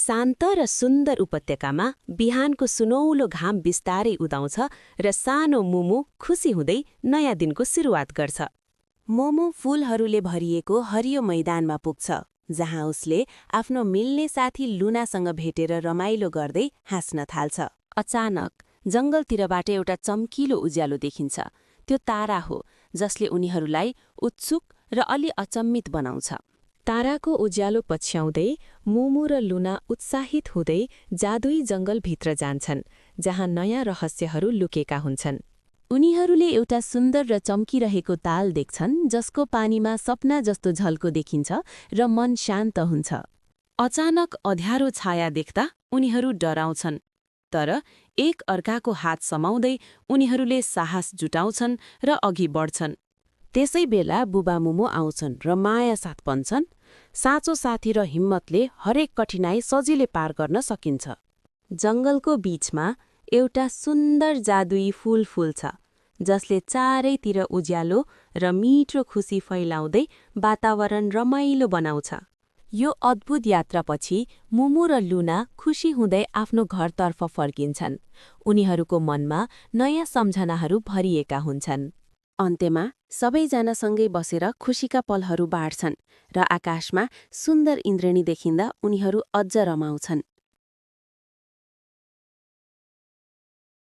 शान्त र सुन्दर उपत्यकामा बिहानको सुनौलो घाम बिस्तारै उदाउँछ र सानो मुमु खुसी हुँदै नयाँ दिनको सुरुवात गर्छ। मोमो फूलहरूले भरिएको हरियो मैदानमा पुग्छ, जहाँ उसले आफ्नो मिल्ने साथी लुनासँग भेटेर रमाइलो गर्दै हाँस्न थाल्छ। अचानक जङ्गलतिरबाट एउटा चम्किलो उज्यालो देखिन्छ। त्यो तारा हो, जसले उनीहरूलाई उत्सुक र अलि अचम्मित बनाउँछ। ताराको उज्यालो पछ्याउँदै मुमु र लुना उत्साहित हुँदै जादुई जङ्गलभित्र जान्छन्, जहाँ नयाँ रहस्यहरू लुकेका हुन्छन्। उनीहरूले एउटा सुन्दर र चम्किरहेको ताल देख्छन्, जसको पानीमा सपना जस्तो झल्को देखिन्छ र मन शान्त हुन्छ। अचानक अँध्यारो छाया देख्दा उनीहरू डराउँछन्, तर एक अर्काको हात समाउँदै उनीहरूले साहस जुटाउँछन् र अघि बढ्छन्। त्यसै बेला बुबा मुमु आउँछन् र माया साथ भन्छन्, साँचो साथी र हिम्मतले हरेक कठिनाई सजिलै पार गर्न सकिन्छ। जङ्गलको बीचमा एउटा सुन्दर जादुई फूल फुल्छ, जसले चारैतिर उज्यालो र मिठो खुसी फैलाउँदै वातावरण रमाइलो बनाउँछ। यो अद्भुत यात्रापछि मुमु र लुना खुसी हुँदै आफ्नो घरतर्फ फर्किन्छन्। उनीहरूको मनमा नयाँ सम्झनाहरू भरिएका हुन्छन्। अन्त्यमा सबैजनासँगै बसेर खुसीका पलहरू बाँड्छन् र आकाशमा सुन्दर इन्द्रेणी देखिँदा उनीहरू अझ रमाउँछन्।